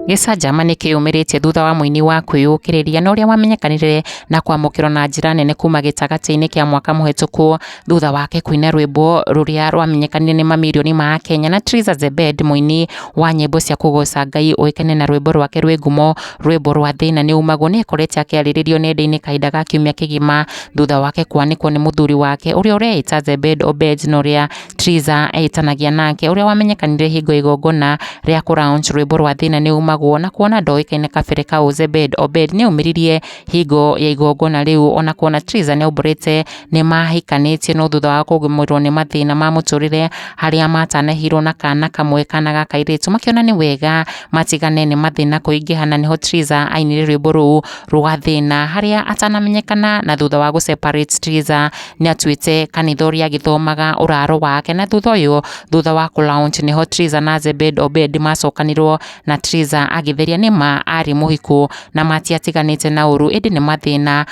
Gĩcanjama nĩ kĩyumĩrĩtie thutha wa mũini wa kwĩyũkĩrĩria na ũrĩa wamenyekanire na kwamũkĩrwo na njĩra nene kuma gĩtagatĩ-inĩ kĩa mwaka mũhetũku thutha wake kũina rwĩmbo rũrĩa rwamenyekanire nĩ mamirioni ma Akenya na Triza Zebed mũini wa nyĩmbo cia kũgoca Ngai ũĩkaine na rwĩmbo rwake rwĩ ngumo rwĩmbo rwa thĩna nĩ umagwo nĩ akorete akĩarĩrĩrio nenda-inĩ kahinda ga kiumia kĩgima thutha wake kwanĩkwo nĩ mũthuri wake ũrĩa ũreĩta Zebed Obed na ũrĩa Triza etanagia nake ũrĩa wamenyekanire hingo ya igongona rĩa kũ launch rwĩmbo rwa thĩna nĩ umagwo na kuona ndoĩkaine kabere kau Zebed Obed nĩ aumĩririe hingo ya igongona rĩu ona kuona Triza nĩ aumbũrĩte nĩ mahikanĩtie no thutha wa kũgũmĩrwo nĩ mathĩna ma mũtũrĩre harĩa matanahirwo na kana kamwe kana ga kairĩtu makĩona nĩ wega matigane nĩ mathĩna kũingĩha na nĩho Triza ainire rwĩmbo rũu rwa thĩna harĩa atanamenyekana na thutha wa gũ separate Triza nĩ atuĩte kanitha ũrĩa agĩthomaga ũraro wake na thutha ũyũ thutha wa kũ launch nĩho Triza na Zebed Obed macokanirwo na Triza agĩtheria nĩma arĩ mũhiku na matiatiganĩte na ũru ĩndĩ nĩ mathĩna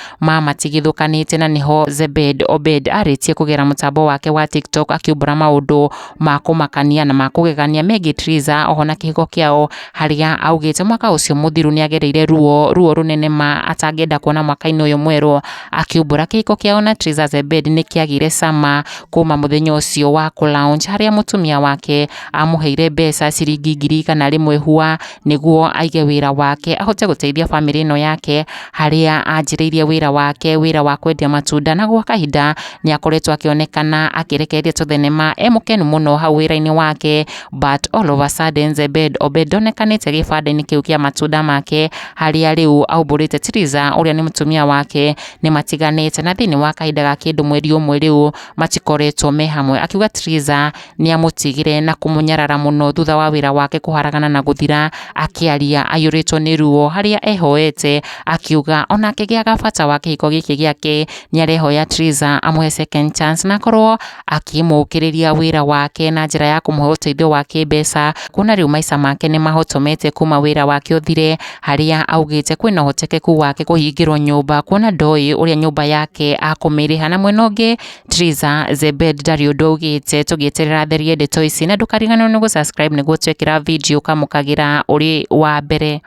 mamatigithũkanĩte na nĩho Zebed Obed arĩtie kũgera mũtambo wake wa TikTok akiumbũra maũndũ ma kũmakania na ma kũgegania megiĩ Triza oho na kĩhiko kĩao harĩa augĩte mwaka ũcio mũthiru nĩagereire ruo ruo rũnene ma atangĩenda kuona mwaka-inĩ ũyũ mwerũ akiumbũra kĩhiko kĩao na Triza Zebed nĩ kĩagĩire cama kuma mũthenya ũcio wa kũ launch harĩa mũtumia wake amũheire mbeca ciringi 100,000 hua nĩguo aige wĩra wake ahote gũteithia bamĩrĩ ĩno yake harĩa anjĩrĩirie wĩra wake wĩra wa kwendia matunda na gwa kahinda nĩ akoretwo akĩonekana akĩrekereria tũthenema e mũkenu mũno hau wĩra-inĩ wake but all of a sudden Zebed Obed ndonekanĩte gĩbanda-inĩ kĩu kĩa matunda make harĩa rĩu aumbũrĩte Triza ũrĩa nĩ mũtumia wake nĩ matiganĩte na thĩinĩ wa kahinda ga kĩndũ mweri ũmwe rĩu matikoretwo me hamwe akiuga Triza nĩ amũtigire na kũmũnyarara mũno thutha wa wĩra wake kũharagana na gũthira akĩaria aiyũrĩtwo nĩ ruo harĩa ehoete akiuga ona akĩgĩaga bata wa kĩhiko gĩkĩ gĩake nĩ arehoya Triza amũhe second chance na akorwo akĩmũkĩrĩria wĩra wake na njĩra ya kũmũhe ũteithio wa kĩmbeca kuona rĩu maica make nĩ mahotomete kuma wĩra wake ũthire harĩa augĩte kwĩna ũhotekeku wake kũhingĩrwo nyũmba kuona ndoĩ ũrĩa nyũmba yake akũmĩrĩha na mwena ũngĩ Triza Zebed ndarĩ ũndũ augĩte tũgĩeterera therie ndeto ici na ndũkariganĩrwo nĩ gũ subscribe nĩguo twekĩra video ũkamũkagĩra ũrĩ wa mbere.